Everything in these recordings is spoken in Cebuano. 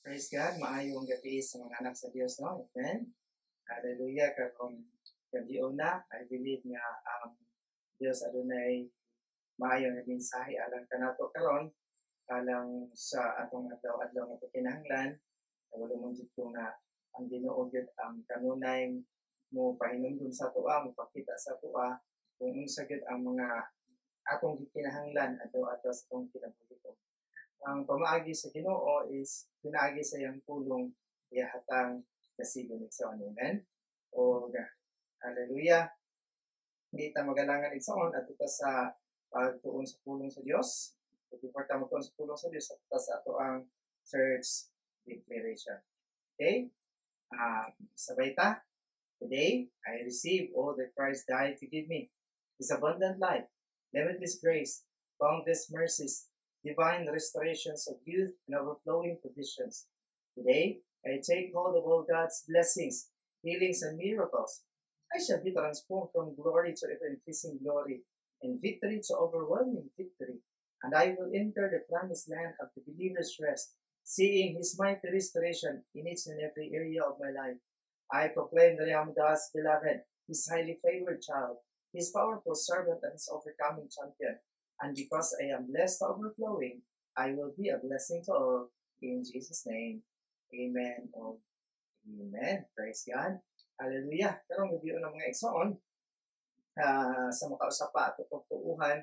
Praise God, maayong gabi sa mga anak sa Dios, no? Amen. Hallelujah. Karong gabi una, I believe nga ang Dios adunay maayo nga mensahe alang kanato karon, alang sa atong adlaw-adlaw nga kinahanglan. Wala man jud ko nga ang Ginoo gyud ang kanunay mo pahinumdum sa atoa, mo pakita sa atoa kung unsa gyud ang mga atong gikinahanglan adlaw-adlaw sa atong kinabuhi. Ang pamaagi sa Ginoo is pinaagi sa iyang pulong iyahatang kasigon, igsoon. Amen. O hallelujah. Hindi ta magalangan, igsoon, adto ta sa pagtuon sa pulong sa Dios. Before ta magtuon sa pulong sa Dios, adto ta sa ato ang church declaration. Okay? Sabay ta. Today, I receive all that Christ died to give me. His abundant life, limitless grace, boundless mercies, divine restorations of youth and overflowing provisions. Today, I take hold of all God's blessings, healings, and miracles. I shall be transformed from glory to ever increasing glory, and victory to overwhelming victory. And I will enter the promised land of the believer's rest, seeing His mighty restoration in each and every area of my life. I proclaim that I am God's beloved, His highly favored child, His powerful servant, and His overcoming champion. And because I am blessed to overflowing, I will be a blessing to all. In Jesus' name, amen. Oh, amen. Praise God. Hallelujah. Karong gabi ng mga igsoon, sa makausap pa ato pagtuuhan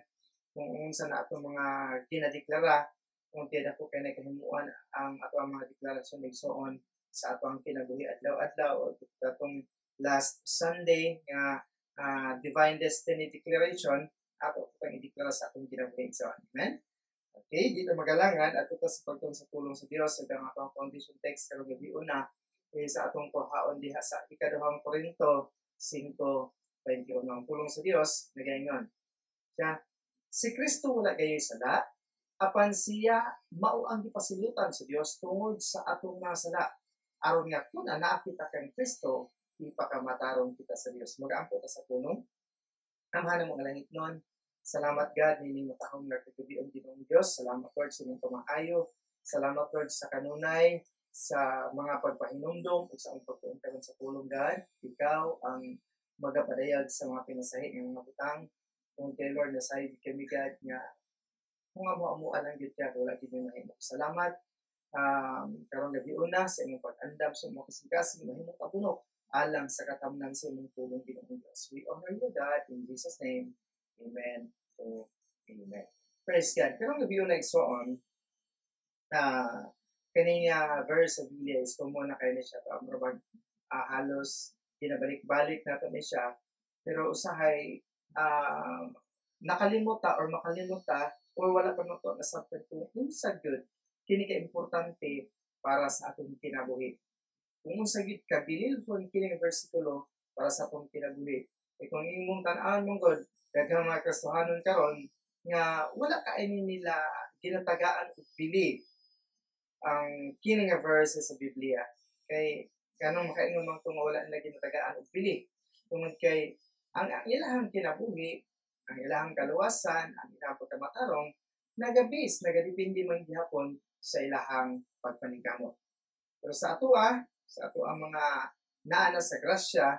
kung unsa na ato mga ginadeklara, kung tiada ko kay nakahimuan ang ato ang mga deklarasyon, igsoon, sa ato ang kinabuhi adlaw-adlaw o atong last Sunday nga Divine Destiny Declaration, ato pang ideklara sa atong kinabuhi, igsoon. Amen. Okay, dito magalangan at ito sa pagtuon sa pulong sa Dios sa ang atong foundation text karong gabi una is atong kuhaon diha sa Ikaduhang Korinto 5:21. Ang pulong sa Dios nagaingon siya, "Si Kristo wala gayoy sala, apan siya mao ang gipasilutan sa Dios tungod sa atong mga sala, aron nga kun anaa kita kang Kristo, ipakamatarong kita sa Dios." Magaampo ta sa pulong. Amahan ng mga langitnon, salamat God nining matahong nga kagabion, Ginoong Dios. Salamat, Lord, sa imong pamaayo. Salamat, Lord, sa kanunay sa mga pagpahinumdom ug sa imong pagtuon karon sa pulong, God. Ikaw ang magapadayag sa mga pinasahi ng mga butang. Kung kay Lord, nasayod kami, God, nga kung amo-amo lang gyud ka, wala gyud mahimo. Salamat karong gabi una sa imong pag-andam sa imong kasing-kasing mahimong kapuno alang sa katamnan sa imong pulong, Ginoong Dios. We honor you, God, in Jesus' name. Amen. So, amen. Praise God. Karong gabi una, igsoon, kani nga verse sa Biblia is common na kayo ni siya. Ito, murag halos ginabalik-balik nato ni siya. Pero usahay nakalimuta or makalimuta or wala pa nato nasabtan kung unsa gyud kini ka importante para sa atong kinabuhi. Kung unsa gyud kabililhon kini nga bersikulo para sa atong kinabuhi. E kung imong tan-awon mong God, daghang mga Kristohanon karon nga wala kaini nila ginatagaan og believe ang kini nga verses sa Biblia. Kay kanong makaingon man ko nga wala nila ginatagaan og believe? Tungod kay ang ilahang kinabuhi, ang ilahang kaluwasan, ang ilahang pagkamatarong nagabis, nagadepende man gihapon sa ilahang pagpaningkamot. Pero sa ato ang mga naa na sa grasya,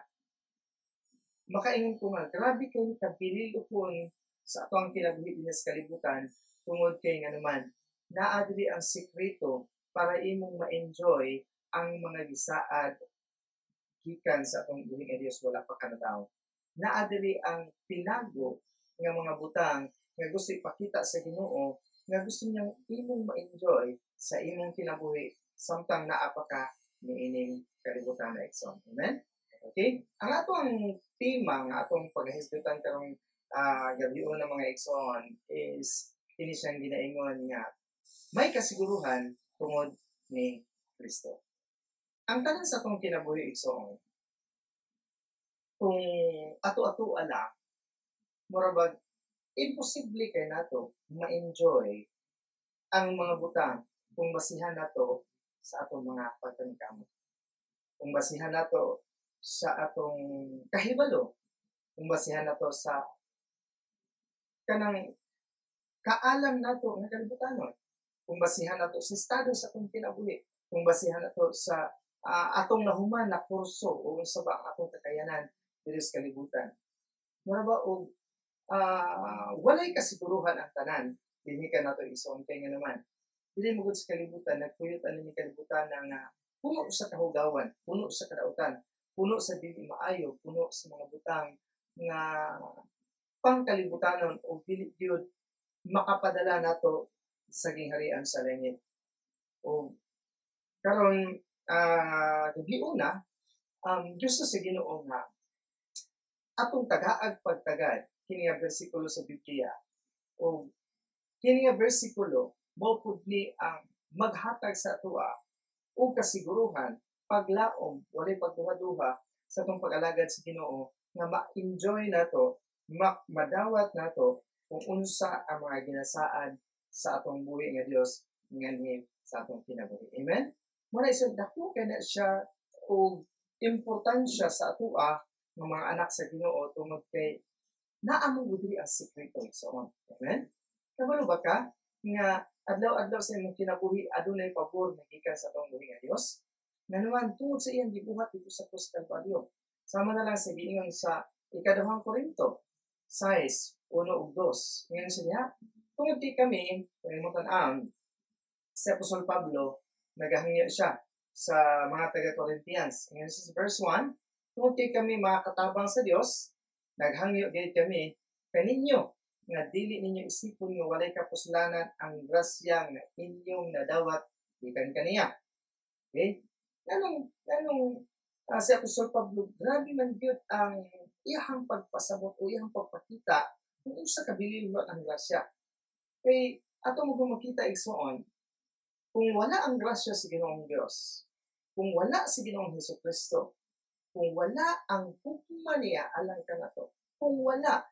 makaingon ko nga grabe kay kabililhon sa ato ang kinabuhi dinhi sa kalibutan, tungod kay nga naman naa diri ang sekreto para imong ma-enjoy ang mga gisaad gikan sa atong buhi nga Dios wala pa kanatawo. Naa diri ang tinago nga mga butang nga gusto ipakita sa Ginoo, nga gusto niyang imong ma-enjoy sa imong kinabuhi samtang naa pa ka niining kalibutan na, igsoon. Amen? Okay? Ang atong tema nga atong paghisgutan karong gabi ng mga igsoon is kini siyang ginaingon nga may kasiguruhan tungod ni Kristo. Ang tanan sa atong kinabuhi, igsoon, kung ato-ato ala, mura bag imposible kay nato ma-enjoy ang mga butang kung basihan nato sa atong mga pagpaningkamot. Kung basihan nato sa atong kahibalo, kung basihan nato sa kanang kaalam nato nga kalibutanon, kung basihan nato sa estado sa atong kinabuhi. Kung basihan nato sa atong nahuman na kurso o unsa ba ang atong kakayanan diri sa kalibutan. Mura ba og walay kasiguruhan ang tanan dinhi ka nato, igsoon, kay nga naman dili mo gud sa kalibutan, nagpuyot ani ni kalibutan nga puno sa kahugawan, puno sa kadautan, puno sa dili maayo, puno sa mga butang nga pangkalibutanon o dili gyud makapadala nato sa gingharian sa langit. O karon gabiuna, gusto sa Ginoo nga atong tagaag pagtagad kini nga bersikulo sa Biblia, o kini nga bersikulo mao pud ni ang maghatag sa atoa og kasiguruhan, paglaom, walay pagduha-duha sa atong pag-alagad sa Ginoo nga ma-enjoy nato, madawat nato kung unsa ang mga ginasaad sa atong buhi nga Dios nganhi sa atong kinabuhi. Amen? Muna isa dako kay na siya og importansya sa atoa ng mga anak sa Ginoo tungod kay naa mo diri ang sekreto, igsoon. Amen? Kabalo ba ka nga adlaw-adlaw sa imong kinabuhi adunay pabor nga gikan sa atong buhi nga Dios? Nga naman tungod sa iyang gibuhat dito sa krus Kalbaryo. Sama na lang sa giingon sa Ikaduhang Korinto 6, 1 ug 2. Ngayon siya, tungod di kami, kung imong tan-awon, si Apostol Pablo, nagahangyo siya sa mga taga-Corinthians. Ngayon sa verse 1, tungod kay kami mga katabang sa Dios, naghangyo gayud kami kaninyo nga dili ninyo isipon nga walay kapuslanan ang grasya nga inyong nadawat gikan kaniya. Okay? Nganong si Apostol Pablo, grabe man gyud ang iyahang pagpasabot o iyahang pagpakita kung unsa kabilin ang grasya. Kay ato mo makita, igsoon, kung wala ang grasya sa Ginoong Dios, kung wala si Ginoong Hesus Kristo, kung wala ang hukma niya alang kanato, kung wala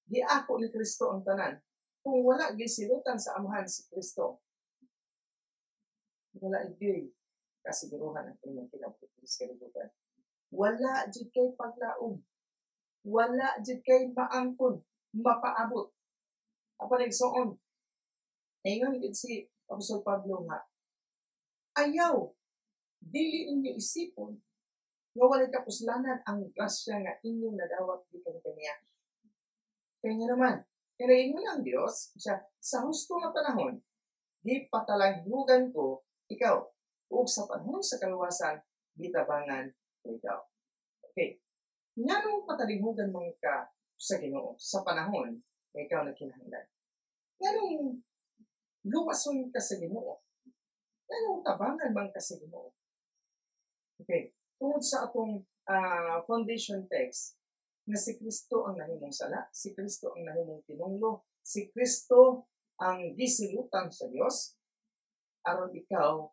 giako ni Kristo ang tanan, kung wala gisilutan sa Amahan si Kristo, wala gyud kasiguruhan ang inyong kinabuhi sa kalibutan. Wala jud kay paglaom. Wala jud kay maangkon, mapaabot. Apan, igsoon, ingon gid si Apostol Pablo nga, ayaw, dili ninyo isipon nga walay kapuslanan ang grasya nga inyong nadawat gikan kaniya. Kaya nga naman, kaya ingon ang Dios, siya, sa husto nga panahon, gipatalanghugan ko ikaw, ug sa panahon sa kaluwasan, gitabangan ko ikaw. Okay. Nganong patalinghugan man ka sa Ginoo sa panahon nga ikaw nagkinahanglan? Nganong luwason ka sa Ginoo? Nganong tabangan man ka sa Ginoo? Okay. Tungod sa atong foundation text, nga si Kristo ang nahimong sala, si Kristo ang nahimong tinunglo, si Kristo ang gisilutan sa Dios, aron ikaw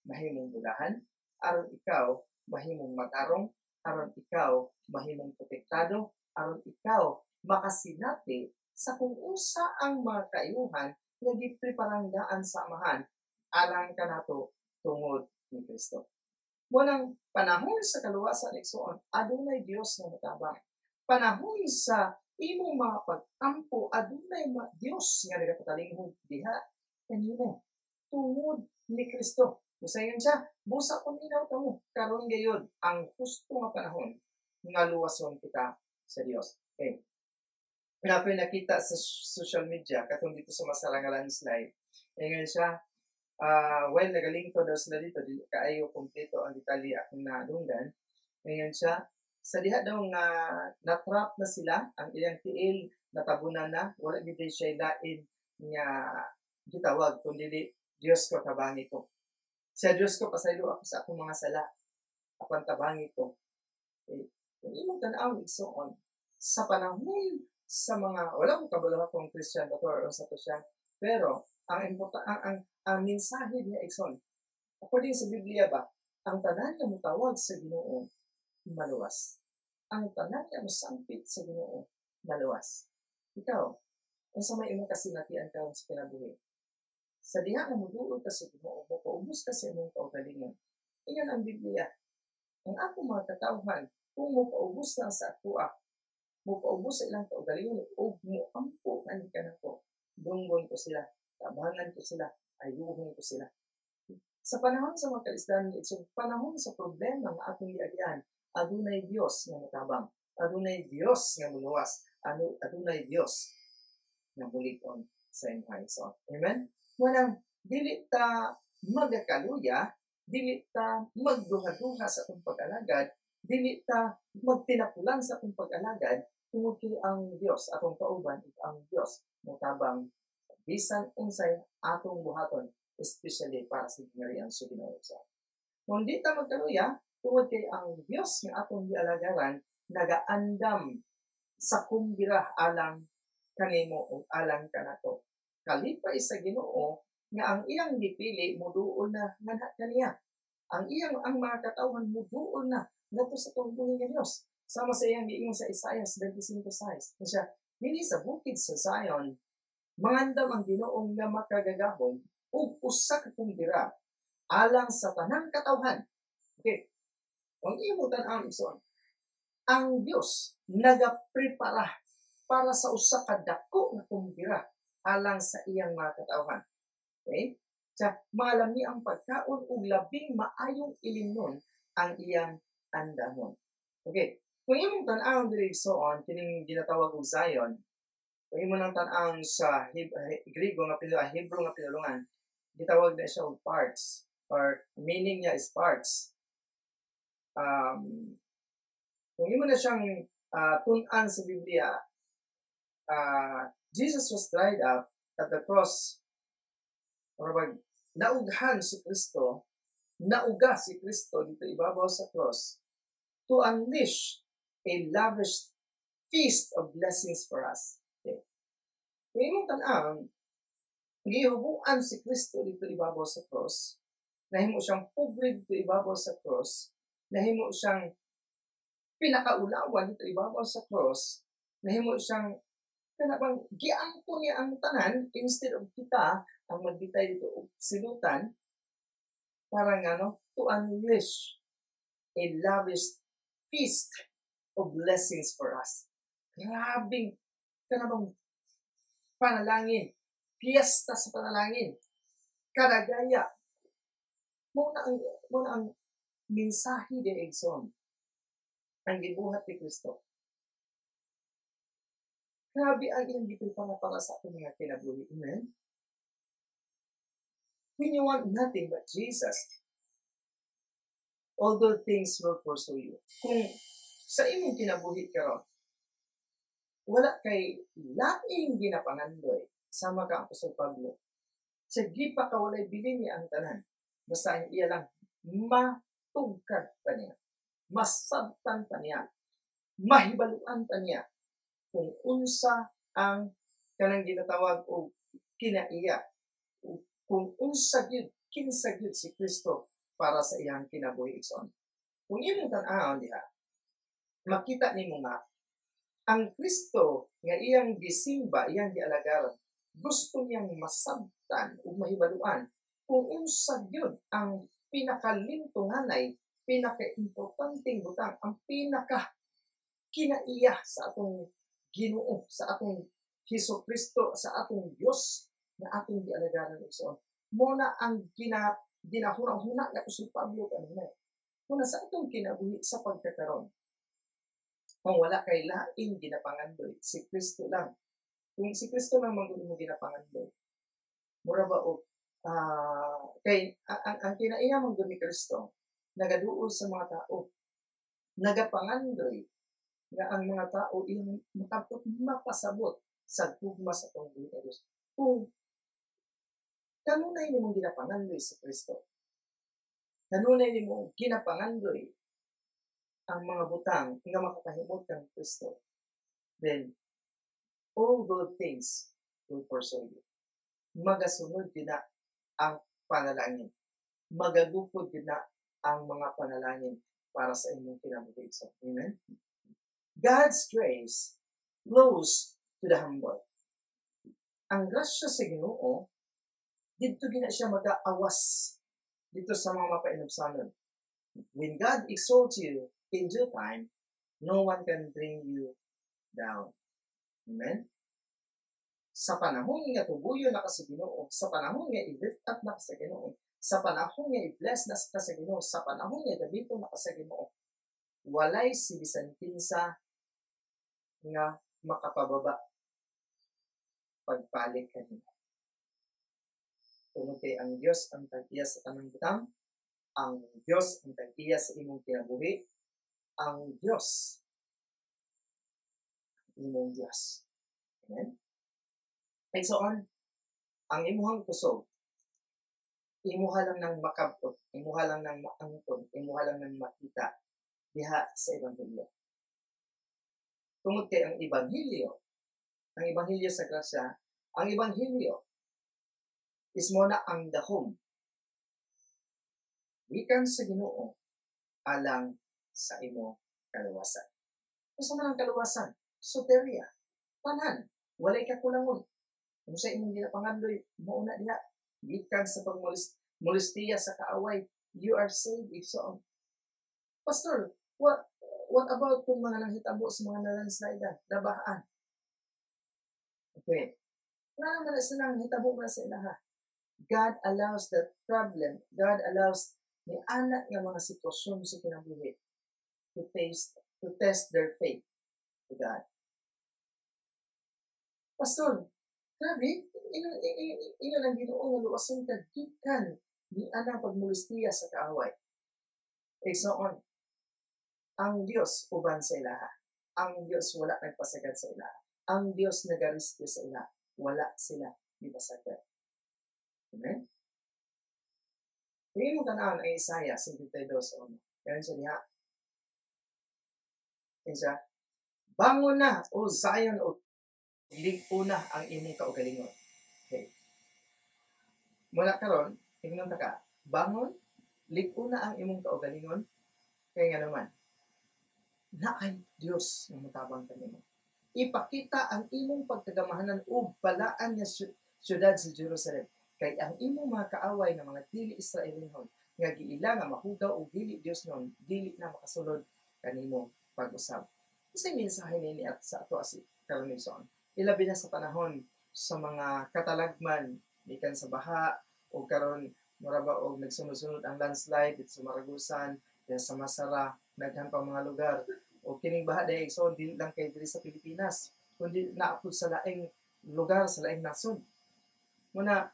mahimong bulahan, aron ikaw mahimong matarong, aron ikaw mahimong protektado, aron ikaw makasinati sa kung unsa ang mga kaayuhan nga gipreparanggaan sa Amahan alang kanato tungod ni Kristo. Munang panahon sa kaluwasan, igsoon, adunay Dios nga motabang. Panahon sa imong mga pag-ampo, adunay Dios nga nagapatalinghog diha kanimo tungod ni Kristo. Usayon siya, busa paminaw kamo karon gayud ang husto nga panahon nga luwason kita sa Dios. Okay. Wala ko nakita sa social media katong dito sa Masalanga landslide. Ingon siya, well, nagalingko daw sila dito, dili kaayo kompleto ang detalye akong nadunggan. Ingon siya, sa diha daw nga natrap na sila, ang iyang tiil natabunan na, wala gyud siya lain nga gitawag kundi "Diyos ko, tabangi ko." Siya, "Diyos ko, pasaylo ako sa akong mga sala. Apan tabangi ko." Okay. Kung imong tan-aw, igsoon, sa panahon sa mga, wala ko kabalo kung Christian ba to or sa to siya, pero ang importa, ang mensahe niya, igsoon, according sa Biblia ba, ang tanan nga motawag sa Ginoo maluwas. Ang tanan nga mosampit sa Ginoo maluwas. Ikaw, unsa may imong kasinatian karon sa kinabuhi? Sa diha nga moduol ka sa Ginoo, mopaubos ka sa imong kaugalingon. Ingon ang Biblia, ang akong mga katawhan, kung mopaubos lang sa akoa, mopaubos sa ilang kaugalingon, ug moampo ani kanako, dunggon ko sila, tabangan ko sila, ayuhon ko sila. Sa panahon sa mga kalisdan, sa panahon sa problema nga atong giagian, adunay Dios nga motabang, adunay Dios nga muluwas, adunay Dios nga bulig-on sa imong igsoon. Amen? Munang dili ta magakaluya, dili ta magduha-duha sa atong pag-alagad, dili ta magtinapulan sa atong pag-alagad, tungod kay ang Dios atong kauban ug ang Dios motabang bisan unsay atong buhaton, especially para sa gingharian sa Ginoo. Kung di ta magkaluya, tungod kay ang Dios nga atong gialagaran nagaandam sa kumbira alang kanimo o alang kanato. Kalipay sa Ginoo nga ang iyang gipili moduol na nganha kaniya. Ang mga katawhan moduol na ngadto sa atong buhi nga Dios. Sama sa iyang giingon sa Isaiah 25:6. Siya, dinhi sa bukid sa Zion, mangandam ang Ginoo nga makagagahom ug usa ka kumbira alang sa tanang katawhan. Okay. Kung imo tan-awon, igsoon, ang Dios nagaprepara para sa usa ka dako nga kumbira alang sa iyang mga katawhan. Okay? Sa malami ang pagkaon ug labing maayong ilimnon ang iyang andamon. Okay. Kung imong tan-awon diri, igsoon, kining ginatawag og Zion, kung imo nang tan-awon sa Griego nga Hebrew nga pinulungan, gitawag na siya og parts or meaning niya is parts. Kung imo na siyang tun-an sa Biblia, Jesus was dried up at the cross. Or wag, naughan si Kristo, nauga si Kristo dito ibabaw sa cross to unleash a lavish feast of blessings for us. Okay. Kung imong tan-awon, gihubuan si Kristo dito ibabaw sa cross, nahimo siyang pobre dito ibabaw sa cross, nahimo siyang pinakaulawan dito ibabaw sa cross, nahimo siyang kana bang giangko niya ang tanan instead of kita ang magbitay dito og silutan para nga no to unleash a lavish feast of blessings for us. Grabing kana bang panalangin, piyesta sa panalangin, kadagaya. Mao na ang mensahe de igsoon ang gibuhat ni Kristo. Grabe ang iyang giprepara para sa atong mga kinabuhi. Amen? When you want nothing but Jesus, all those things will pursue you. Kung sa imong kinabuhi karon, wala kay laing ginapangandoy, sama ka Apostol Pablo. Sa gipakawalay bilin niya ang tanan. Basta ang iya lang, matugkad pa niya, masabtan pa niya, mahibaluan pa niya kung unsa ang kanang ginatawag og kinaiya, kung unsa gyud, kinsa gyud si Kristo para sa iyang kinabuhi, igsoon. Kung imong tan-awon diha, makita nimo nga ang Kristo nga iyang gisimba, iyang gialagaran, gusto niyang masabtan ug mahibaluan kung unsa gyud ang pinakalintunganay, pinakaimportanteng butang, ang pinaka kinaiya sa atong Ginoo, sa atong Hesus Kristo, sa atong Dios na atong gialagaran, igsoon. Mo na ang ginahuna-huna na Apostol Pablo kanunay. Muna sa atong kinabuhi sa pagkakaron, kung wala kay laing ginapangandoy, si Kristo lang. Kung si Kristo lang man mo ginapangandoy, mura ba og kay ang kinaiya man gud ni Kristo, nagaduol sa mga tao, nagapangandoy nga ang mga tao iyang makabot mapasabot sa gugma sa atong buhi nga Dios. Kung kanunay nimong ginapangandoy si Kristo, kanunay nimong ginapangandoy ang mga butang nga makapahimot kang Kristo, then all good things will pursue you. Magasunod din na ang panalangin. Magagupod din na ang mga panalangin para sa inyong kinabuhi. So, amen? God's grace flows to the humble. Ang grasya sa Ginoo, didto gina siya mag-aawas dito sa mga mapainubsanon. When God exalts you in due time, no one can bring you down. Amen? Sa panahon nga tubuyo na ka sa Ginoo, sa panahon nga i-lift up na ka sa Ginoo, Sa panahon nga i-bless na ka sa Ginoo, sa panahon nga gamiton na ka sa Ginoo, walay si bisan kinsa nga makapababa pagpalik kanimo. Tungod kay ang Dios ang tag-iya sa tanang butang, ang Dios ang tag-iya sa imong kinabuhi, ang Dios imong Dios. Amen? Igsoon, ang imuhang kusog, imuha lang nang makabot, imuha lang nang maangkon, imuha lang nang makita diha sa Ebanghelyo. Tungod kay ang Ebanghelyo sa grasya, ang Ebanghelyo is mo na ang dahom gikan sa Ginoo alang sa imo kaluwasan. Unsa man ang kaluwasan? Soteria. Tanan, walay kakulangon. Kung sa imong ginapangandoy, mao na diha. Gikan sa pagmolestiya sa kaaway, you are saved, igsoon. Pastor, what about kung mga nanghitabo sa mga na-landslide, nabahaan? Okay. Wala naman na silang hitabo man sa ilaha. God allows that problem. God allows ni anak nga mga sitwasyon sa kinabuhi to test their faith to God. Pastor, grabe, ingon ang Ginoo nga luwason ka gikan ni anang pagmolestiya sa kaaway. Igsoon, ang Dios uban sa ilaha. Ang Dios wala nagpasagad sa ilaha. Ang Dios nagarescue sa ilaha. Wala sila gipasagad. Amen? Kung imong tan-awon ang Isaiah 52:1. Karon siya diha. Yan siya. "Bangon na, O Zion, o lig-o na ang imong kaugalingon." Okay. Mula karon, tingnan ta ka. Bangon, lig-o na ang imong kaugalingon. Kaya nga naman, naay Dios nga motabang kanimo. Ipakita ang imong pagkagamahanan ug balaan nga syudad sa Jerusalem. Kay ang imong mga kaaway nga mga dili Israelinhon nga giila nga mahugaw og dili Dios nun, dili na makasulod kanimo pag-usab. Unsay mensahe nini at sa ato asi karon, igsoon? Ilabi na sa panahon sa mga katalagman gikan sa baha o karon mura ba og nagsunod-sunod ang landslide dito sa Maragusan, diha sa Masara, daghan pa mga lugar. O kining baha dahil, igsoon, dili lang kay diri sa Pilipinas, kundi naapod sa laing lugar, sa laing nasod. Muna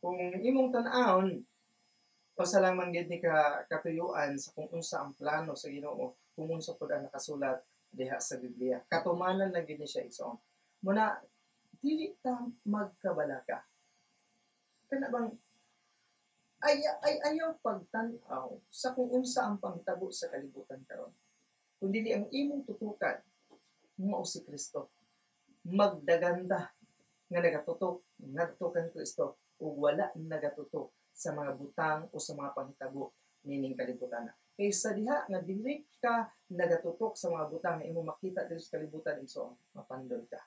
kung imong tan-awon, usa lang man gid ni ka katuyuan sa kung unsa ang plano sa Ginoo, kung unsa pud ang nakasulat diha sa Biblia. Katumanan lang gid ni siya, igsoon. Muna dili ta magkabalaka. Kana bang ay ayaw pagtan-aw sa kung unsa ang panghitabo sa kalibutan karon. Kung dili ang imong tutukan mao si Kristo. Magdaganda nga nagatutok ngadto kang Kristo ug wala nagatutok sa mga butang o sa mga panghitabo nining kalibutan. Kaysa diha nga dili ka nagatutok sa mga butang nga imong makita diri sa kalibutan, igsoon, mapandol ka.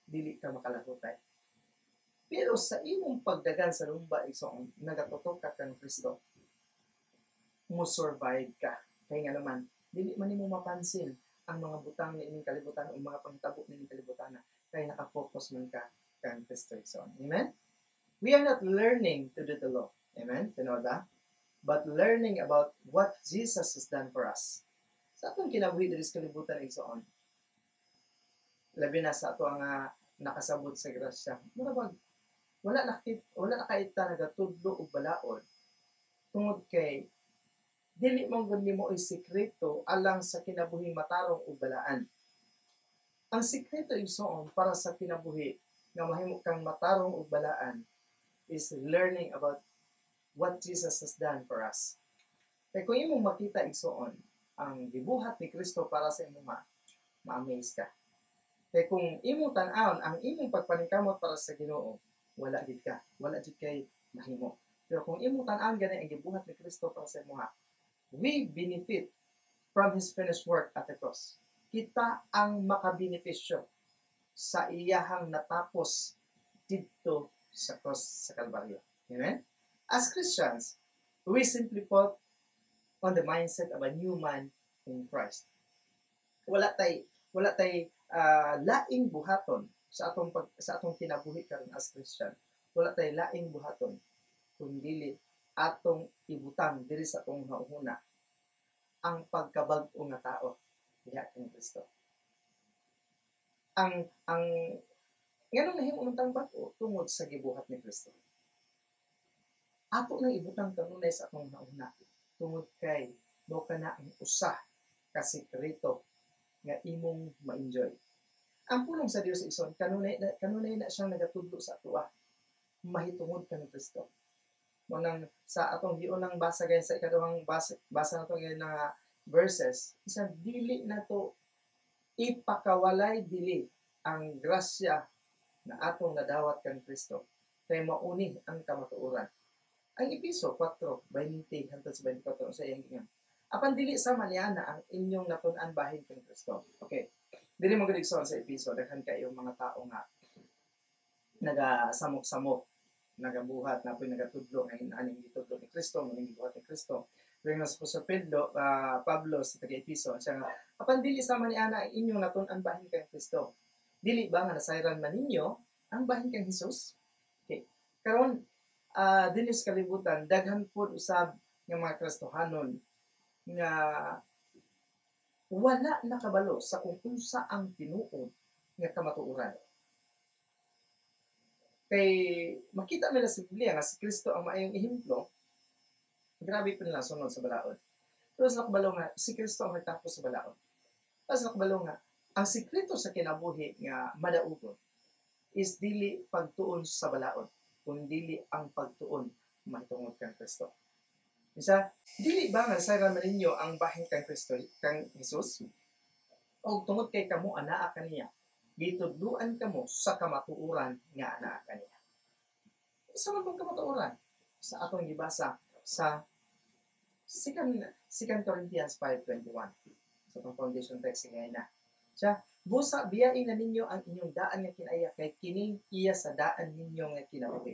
Dili ka makalahutay. Pero sa imong pagdagan sa lumba, igsoon, nagatutok ka kang Kristo, mo survive ka. Kaya nga naman, dili man nimo mapansin ang mga butang niining kalibutan o mga panghitabo niining kalibutan kay naka-focus man ka kang Kristo, igsoon. Amen? We are not learning to do the law. Amen? Tinuod ba? But learning about what Jesus has done for us. Sa atong kinabuhi diri sa kalibutan, igsoon, labi na sa ato ang nakasabot sa grasya. Mura bag wala na kaita nagatudlo og balaod tungod kay dili man gud nimo ay sekreto alang sa kinabuhing matarong ug balaan. Ang sekreto, igsoon, para sa kinabuhi nga mahimo kang matarong ug balaan is learning about what Jesus has done for us. Kay kung imong makita, igsoon, ang gibuhat ni Kristo para sa imuha, ma-amaze ka. Kay kung imong tan-awon ang imong pagpaningkamot para sa Ginoo, wala gid ka, wala gid kay mahimo. Pero kung imong tan-awon gani ang gibuhat ni Kristo para sa imuha, we benefit from His finished work at the cross. Kita ang makabenepisyo sa iyahang natapos didto sa cross sa Kalbaryo. Amen? As Christians, we simply put on the mindset of a new man in Christ. Wala tay laing buhaton sa atong kinabuhi karon as Christian. Wala tay laing buhaton. Kung dili atong ibutang diri sa atong hunahuna ang pagkabag-o nga tao diha kang Kristo. Ang nganong nahimo man tang bag-o? Tungod sa gibuhat ni Kristo. Ato nang ibutang kanunay sa atong hunahuna tungod kay mao kana ang usa ka sekreto nga imong ma-enjoy. Ang pulong sa Dios, igsoon, kanunay na siyang nagatudlo sa atoa mahitungod kang Kristo. Mao nang sa atong giunang basa gayud, sa ikaduhang basa nato ngayon nga verses, isa dili na to ipakawalay dili ang grasya na atong nadawat kang Kristo kay mauni ang kamatuoran. Ang Epeso 4:20 hangtod sa 24, sa iyang giingon, "Apan dili sama niana ang inyong natun-an bahin kang Kristo." Okay. Dili mo gud, igsoon, sa Epeso daghan kayo mga tao nga nagasamok-samok, nagabuhat na po'y nagatudlo ngayon aning gitudlo ni Kristo, maning gibuhat ni Kristo. Pero nga sa Pedro, Pablo sa taga Epeso, siya nga, "Apan dili sama ni ana ang inyong natun-an bahin kang Kristo. Dili ba nga nasayran man ninyo ang bahin kang Hesus?" Okay. Karon dinhi sa kalibutan daghan pod usab nga mga Kristohanon nga wala nakabalo sa kung unsa ang tinuod nga kamatuoran. Kay makita nila sa Biblia nga si Kristo ang maayong ehemplo, grabe pa nila sunod sa balaod. Pero sa nakabalo nga si Kristo ang nagtapos sa balaod. Tapos nakabalo nga ang sikreto sa kinabuhi nga madaugon is dili pagtuon sa balaod, kun dili ang pagtuon mahitungod kang Kristo. Isa, "Dili ba nga nasayran man ninyo ang bahin kang Kristo, kang Jesus? O tungod kay kamo anaa kaniya, gitudluan kamo sa kamatuoran nga anaa kaniya." Isa man tong kamatuoran sa atong gibasa sa Second Corinthians 5:21 sa atong foundation text ngayon na. Siya, "Busa biyain na ninyo ang inyong daan nga kinaiya kay kini iya sa daan ninyo nga kinabuhi."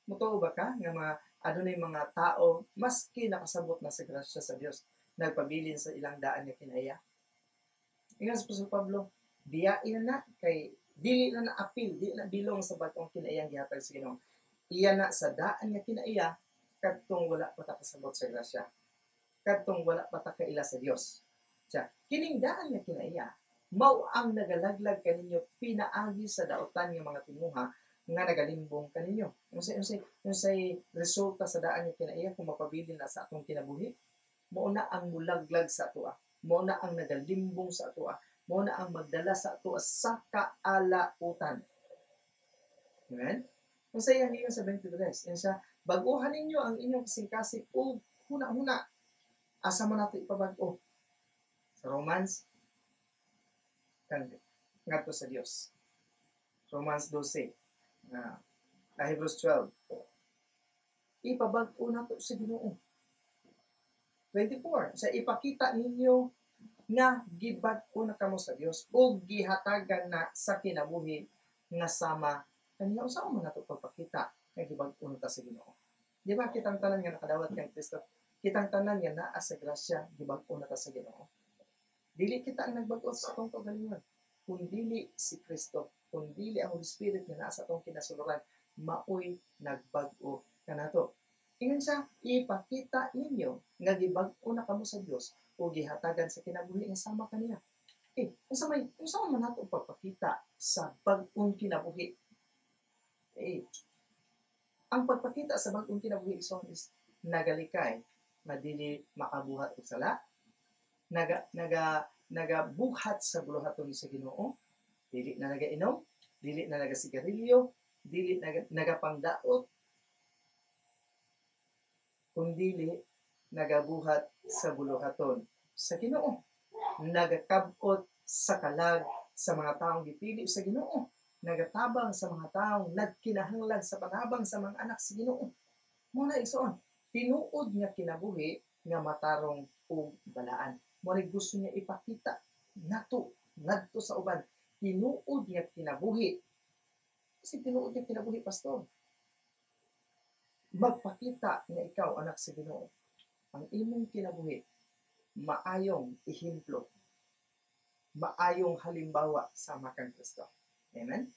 Mutuo ba ka nga mga adunay mga tao maski nakasabot na sa grasya sa Dios, nagpabilin sa ilang daan nga kinaiya? Ingon sa Apostol Pablo, biyain na kay dili na na-apil, dili na bilong sa bag-ong kinaiyang gihatag sa Ginoo. Iya na sa daan nga kinaiya kadtong wala pa ta kasabot sa grasya. Kadtong wala pa ta kaila sa Dios. Siya, kining daan nga kinaiya mao ang nagalaglag kaninyo pinaagi sa daotan nga mga tinguha nga nagalimbong kaninyo. Unsay resulta sa daan nga kinaiya kung mapabilin na sa atong kinabuhi? Mao na ang mulaglag sa atoa. Mao na ang nagalimbong sa atoa. Mao na ang magdala sa atoa sa kaalautan. Amen? Unsay ang ingon sa 23? Yan siya, "Bag-uhan ninyo ang inyong kasing-kasing ug huna-huna." Asa man nato ipabag-o? Sa Romans, kan ngadto sa Dios. Romans 12, Hebrews 12. Ipabag-o nato sa Ginoo. 24, sa "Ipakita ninyo nga gibag-o na kamo sa Dios ug gihatagan na sa kinabuhi nga sama kaniya." Unsa man nato pagpakita nga gibag-o na ta sa Ginoo? Di ba kitang tanan nga nakadawat kang Kristo, kitang tanan nga naa sa grasya, gibag-o na ta sa Ginoo? Dili kita ang nagbag-o sa atong kaugalingon, kun dili si Kristo, kun dili ang Holy Spirit nga naa sa atong kinasuluran, maoy nagbag-o kanato. Ingon siya, "Ipakita ninyo nga gibag-o na kamo sa Dios o gihatagan sa kinabuhi nga sama kaniya." Eh, unsa man nato pagpakita sa bag-ong kinabuhi? Eh, ang pagpakita sa bag-ong kinabuhi, igsoon, is nagalikay nga dili makabuhat og sala, naga naga nagabuhat sa buluhaton sa Ginoo, dili na nagainom, dili na nagasigarilyo, dili na nagapangdaot, kundili nagabuhat sa buluhaton sa Ginoo, nagakab-ot sa kalag sa mga taong gipili sa Ginoo, nagatabang sa mga taong nagkinahanglan sa panabang sa mga anak sa Ginoo. Mao na, igsoon, tinuod nga kinabuhi nga matarong ug balaan. Mao gusto niya ipakita nato ngadto sa uban, tinuod nga kinabuhi. Kasi tinuod nga kinabuhi, pastor? Magpakita nga ikaw anak sa Ginoo. Ang imong kinabuhi maayong ehemplo, maayong halimbawa sa kang Kristo. Amen?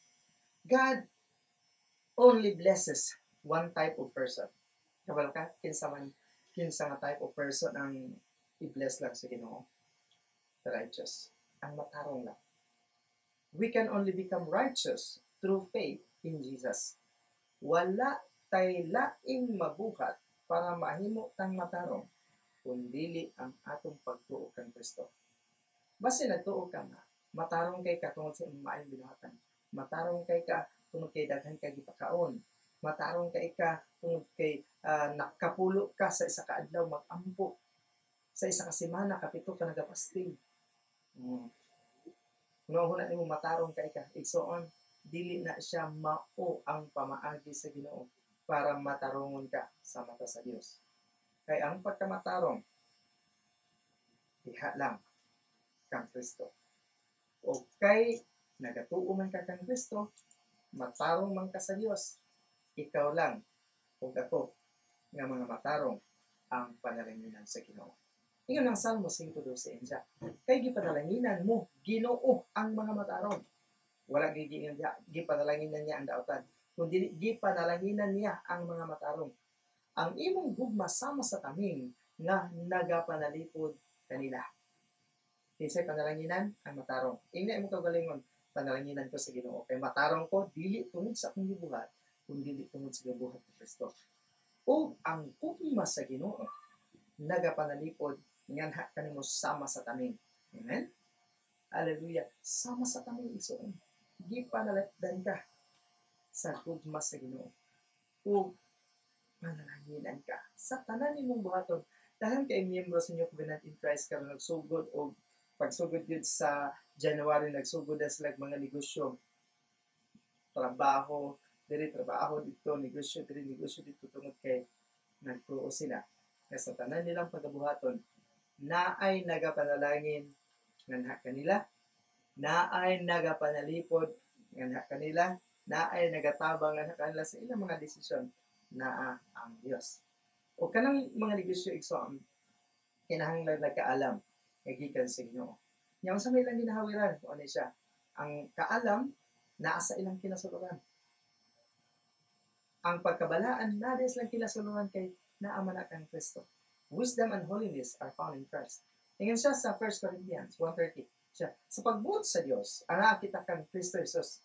God only blesses one type of person. Kabalo ka, kinsa man, kinsa nga type of person ang i-bless lang sa Ginoo? The righteous. Ang matarong lang. We can only become righteous through faith in Jesus. Wala tay laing mabuhat para mahimo tang matarong kung dili ang atong pagtuo kang Kristo. Basta nagtuo ka nga, matarong kay ka tungod sa imong maayong binuhatan. Matarong kay ka tungod kay daghan ka gipakaon. Matarong kay ka tungod kay nakapulo ka sa isa ka adlaw mag-ampo. Sa isa ka semana kapito ka nagapasting. Kung nimo matarong kay ka, igsoon, dili na siya mao ang pamaagi sa Ginoo para matarongon ka sa mata sa Dios. Kay ang pagkamatarong, diha lang kang Kristo. O kay nagatuo man ka kang Kristo, matarong man ka sa Dios, ikaw lang ug ako nga mga matarong ang panalanginan sa Ginoo. Ingon ang Salmo 5:12 siya. Kay gipanalanginan mo, Ginoo, ang mga matarong. Wala gigiingon diha, gipanalanginan niya ang dautan. Kundi gipanalanginan niya ang mga matarong. Ang imong gugma sama sa taming nga nagapanalipod kanila. Kinsay panalanginan? Ang matarong. Ingna imong kaugalingon, panalanginan ko sa Ginoo. Kay matarong ko dili tungod sa akong gibuhat, kundi tungod sa gibuhat ni Kristo. Ug ang gugma sa Ginoo nagapanalipod nganha kanimo sama sa taming. Amen? Hallelujah. Sama sa taming, igsoon. Gipanalipdan ka sa gugma sa Ginoo. Ug panalanginan ka sa tanan nimong buhaton. Daghan kay miyembro sa New Covenant in Christ karon nagsugod og pagsugod yun sa January, nagsugod na sila mga negosyo, trabaho diri, trabaho dito, negosyo diri, negosyo dito, tungod kay nagtuo sila nga sa tanan nilang pagabuhaton naay nagapanalangin nganha kanila, naay nagapanalipod nganha kanila, naay nagatabang nganha kanila sa ilang mga desisyon, naa ang Dios. O kanang mga negosyo, igsoon, kinahanglan nagkaalam nga gikan sa Ginoo. Nya unsa may ilang ginahawiran kung ano siya? Ang kaalam naa sa ilang kinasuluran. Ang pagkabalaan naa sa ilang kinasuluran kay naa man na kang Kristo. Wisdom and holiness are found in Christ. Ingon siya sa 1 Corinthians 1:30. Siya, sa pagbuot sa Dios, anaa kita kang Kristo Jesus.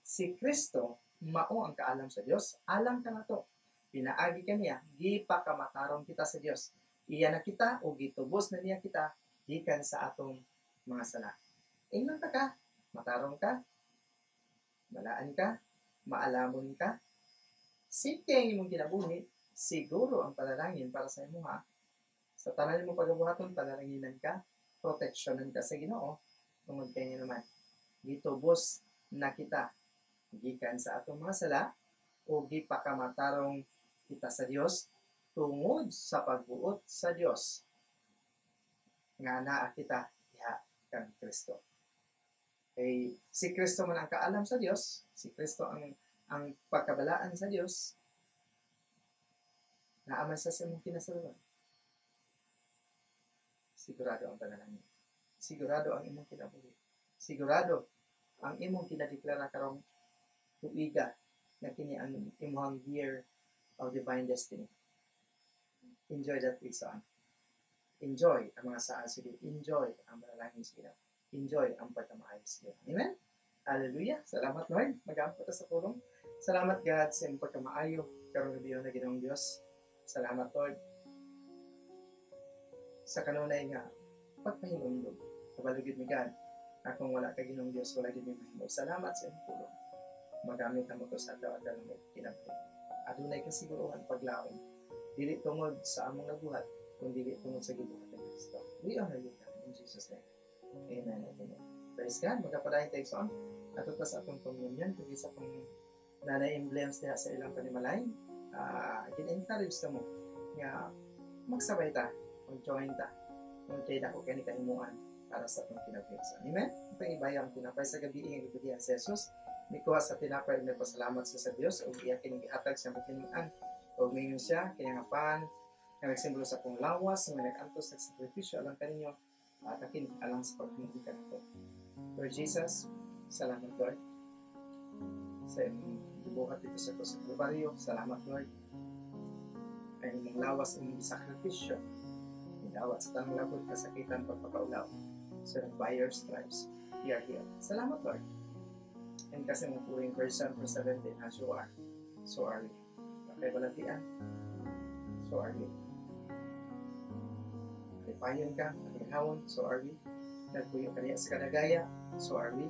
Si Kristo mao ang kaalam sa Dios, alang kanato. Pinaagi kaniya, gipakamatarong kita sa Dios. Iya na kita o gitubos na niya kita gikan sa atong mga sala. Ingnon ta ka, matarong ka, balaan ka, maalamon ka, simple ang imong kinabuhi, siguro ang panalangin para sa imuha. Sa tanan mo pagabuhaton, panalanginan ka, proteksyonan ka sa Ginoo, tungod kay niya naman gitubos na kita gikan sa atong mga sala o gipakamatarong kita sa Dios tungod sa pagbuot sa Dios nga naa kita diha kang Kristo. Kay si Kristo man ang kaalam sa Dios, si Kristo ang pagkabalaan sa Dios, naa man sa imong kinasaluran. Sigurado ang panalangin. Sigurado ang imong kinabuhi. Sigurado ang imong kinadeklara karong tuiga na kini ang imong year of divine destiny. Enjoy that, igsoon. Enjoy ang mga saad sa Ginoo. Enjoy ang panalangin sa Ginoo. Enjoy ang pagkamaayo sa Ginoo. Amen? Hallelujah. Salamat, Lord. Mag-ampo ta sa pulong. Salamat, God, sa imong pagkamaayo karong gabi na, Ginoong Dios. Salamat, Lord, sa kanunay nga pagpahinumdum. Kabalo gyud mi, God, akong wala ka, Ginoong Dios, wala gyud mi mahimo. Salamat sa imong pulong. Magamit namo to sa adlaw-adlaw nga kinabuhi. Adunay kasiguruhan paglaom. Dili tungod sa among nabuhat, kundi dili tungod sa gibuhat ni Kristo. We honor you, God, in Jesus' name. Amen and amen. Praise God. Magkapadayon tayo, igsoon. Ato pa sa atong communion, kung isa kong nanay emblems niya sa ilang panimalay, gin-encourage ta mo nga magsabay ta, mag-join ta, kung kay dako kani kahimuan para sa atong kinabuhi. Amen? Ito ibayo ang tinapay sa gabi nga gibudihan si Jesus. Mikuha sa tinapay ug nagpasalamat siya sa Dios ug iya kini gihatag sa mga. Ug mingon siya, "Kini nga pan nga nagsimbolo sa akong lawas nga nag-antos sa sakripisyo alang kaninyo, buhata kini alang sa paghinumdum kanako." Lord Jesus, salamat, Lord, sa imong gibuhat dito sa krus sa Kalbaryo. Salamat, Lord. Ang imong lawas imong gisakripisyo. Gidawat sa tanang labot, kasakitan, pagpakaulaw. So that by your stripes, we are healed. Salamat, Lord. And kasi mong pulong verse 7 verse 17, as you are, so are we. Okay, balatian, so are we. Kalipayon ka, paginhawon, so are we. Nagpuyo ka niya sa kadagaya, so are we.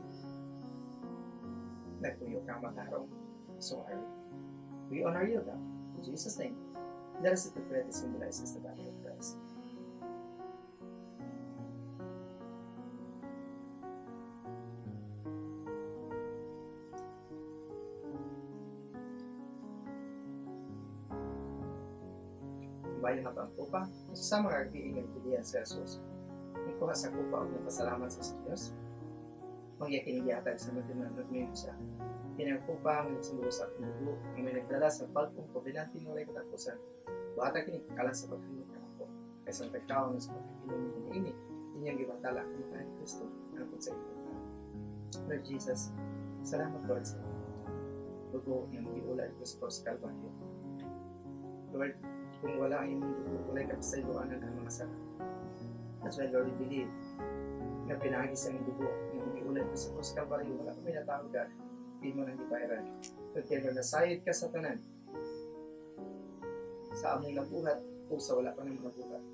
Nagpuyo ka matarong, so are we. We honor you, God. In Jesus' name. Let us eat the bread that symbolizes the body of Christ. Bayan na ang kupa. Sa mga giingan pilihan sa Jesus. Nikuha sa kupa og nagpasalamat sa Diyos. Magyakini gihatag sa mga tinanong siya. Kinang kupa ang nagsimbolo sa akong dugo, ang may nagdala sa bag-ong kobenante nga walay katapusan. Buhata kini alang sa paghingot kanako. Kay sa pagkaon sa pagkakinom niini, inyong gibatala ang kamatayan ni Kristo hangtod sa iyang. Lord Jesus, salamat Lord sa dugo nga giula dito sa cross Calvary. Lord, kung wala ang imong dugo, walay kapasayloan ang mga sala. That's why, Lord, we believe nga pinaagi sa imong dugo nga giula dito sa cross Calvary, wala kami natawag God, di mo nang gibayaran. So, kaya Lord, nasayod ka sa tanan sa among nabuhat o sa wala pa ng nabuhat.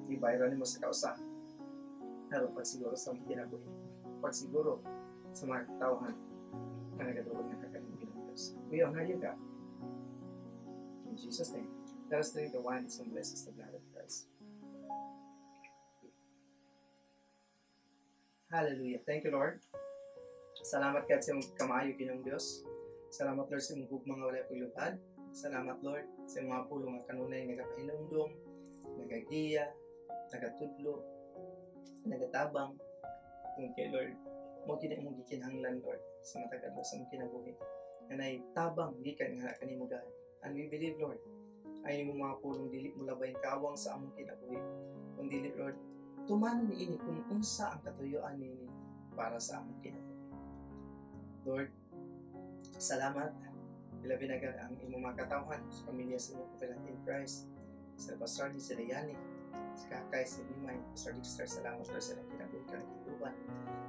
Gibayaran nimo sa kausa. Aron pagsiguro sa among kinabuhi, pagsiguro sa mga katawhan na nagadulog ng kakaning Ginoong Diyos. We honor you, God. In Jesus' name, let us drink the wine that symbolizes the blood of Christ. Hallelujah. Thank you, Lord. Salamat God sa imong kamaayo, Ginoong Diyos. Salamat, Lord, sa imong gugma nga walay paglubad. Salamat, Lord, sa imong mga pulong nga kanunay nagapahinumdom, nagagiya, nagatudlo, nagatabang. Kung kay Lord, mo gid imong gikinahanglan, Lord, sa matag adlaw sa imong kinabuhi. Kanay tabang gikan nga kanimo, God. And we believe, Lord, ay imong mga pulong dili mo labay kawang sa among kinabuhi. Kung dili, Lord, tumanon niini kung unsa ang katuyuan niini para sa among kinabuhi. Lord, salamat. Ilabi na God ang imong mga katawhan sa pamilya sa inyong Covenant in Christ, sa Pastor ni si Dayani, sa Kakay, si Mimay, Pastor Dexter, salamat Lord sa ilang kinabuhi ka ng kituban.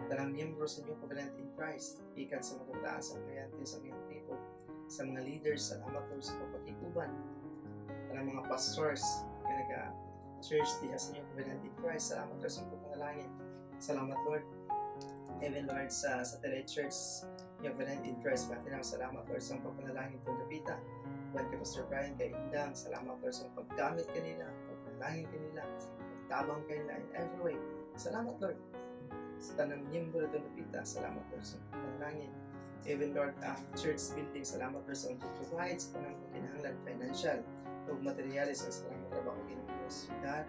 Tanang miyembro sa inyong Covenant in Christ, ikan sa mga kabataan, sa mga kliyente, sa mga people, sa mga leaders, salamat Lord sa pagpakikuban. Tanang mga pastors nga naga-church diha sa inyong Covenant in Christ, salamat Lord sa pagpanalangin. Salamat Lord, even Lord sa Satellite Church, yung Covenant in Christ, pati na salamat Lord sa pagpanalangin itong Dapita. Buwan kay Pastor Brian, kay Indang, salamat Lord sa paggamit kanila, pagpanalangin kanila, pagtabang kanila in every way. Salamat Lord sa tanang miyembro itong Dapita, salamat Lord sa pagpanalangin. Even Lord, church building, salamat Lord sa pag-provide sa tanang pagkinahanglan, financial, o materialis, sa tanang trabaho Ginoong Diyos. God,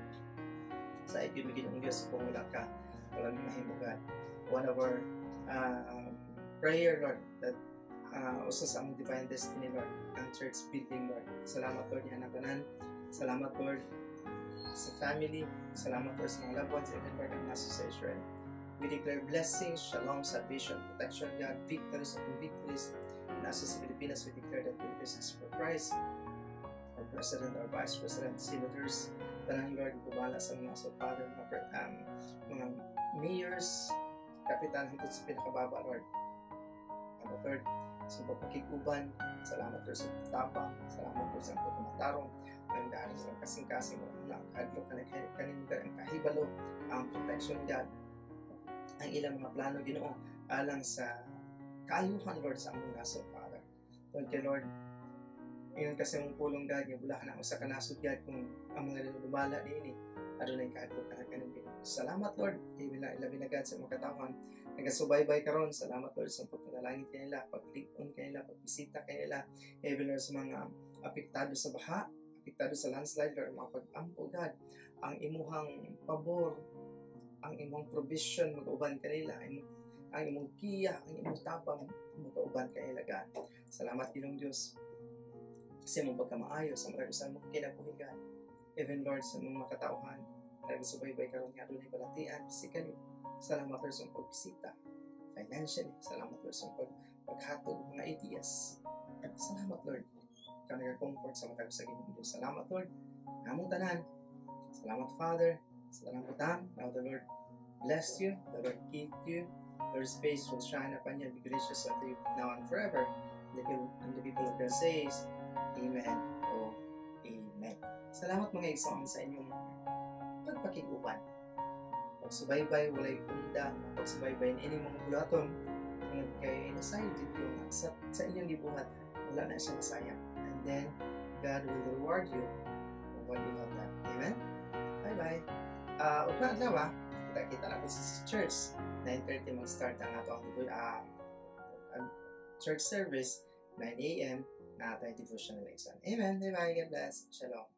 sa ikyo Ginoong Diyos, kung wala ka, walang mahimo God. One of our prayer, Lord, that usa sa among divine destiny, Lord, ang church building, Lord. Salamat, Lord, yan ang tanan. Salamat, Lord, sa family. Salamat, Lord, sa mga loved ones, even, Lord, ang nasa sa Israel. We declare blessings, shalom, salvation, protection, God, victories upon victories. Nasa sa Pilipinas, we declare that Philippines is for Christ. Our President, our Vice President, Senators, tanan, Lord, kubala sa mga Father, mga mayors, kapitan, hangtod sa pinakababa, Lord. Salamat, Lord, sa pagpakikuban. Salamat, Lord, sa pagtabang. Salamat, Lord, sa pagkamatarong. Ang gaari sa kasing-kasing, wala na kadlok kanin ang kahibalo, ang protection, God, ang ilang mga plano, Ginoo, alang sa kaayuhan, Lord, sa among nasod, Father. Tungod kay Lord, ingon kasi mong pulong, God, nga bulahan ang usa ka nasod, God, kung ang mga lumala niini, adunay kahadlok ka kanin Ginoo. Salamat, Lord, ilabi na God sa mga katawhan nagasubaybay karon. Salamat, Lord, sa pagpanalangin kanila, paglig-on kanila, pagbisita kanila, even Lord, sa mga apektado sa baha, apektado sa landslide, Lord, mga pag-ampo, God, ang imuhang pabor, ang imong provision mag-uban kanila, ang imong giya, ang imong tabang mag-uban kanila, God. Salamat, Ginoong Diyos, sa imong pagkamaayo, sa mga sa imong kinabuhi, God. Even Lord, sa mga katauhan nagsubaybay karon nga adunay balatian physically. Salamat Lord sa pagbisita financially. Salamat Lord sa paghatog mga ideas. Salamat Lord. Ikaw nag-comfort sa matag sa Ginoong Diyos. Salamat, Lord. Namong tanan. Salamat, Father, sa tanang butang. Now the Lord bless you. The Lord keep you. The Lord's face will shine upon you and be gracious unto you now and forever. And the people of God says, "Amen o Amen." Salamat, mga igsoon, sa inyong pagpakig-uban. Pagsubaybay, walay unda, pagsubaybay ni ining mga buluhaton, tungod kay nasayod dito nga sa inyong gibuhat, wala na siya nasayang. And then, God will reward you for what you have done. Amen? Bye-bye. Ugma adlaw ah, kita-kita na ko sa church. 9:30 mag-start ang ato ang church service, 9 a.m. na atay devotional exam. Amen. Bye-bye. God bless. Shalom.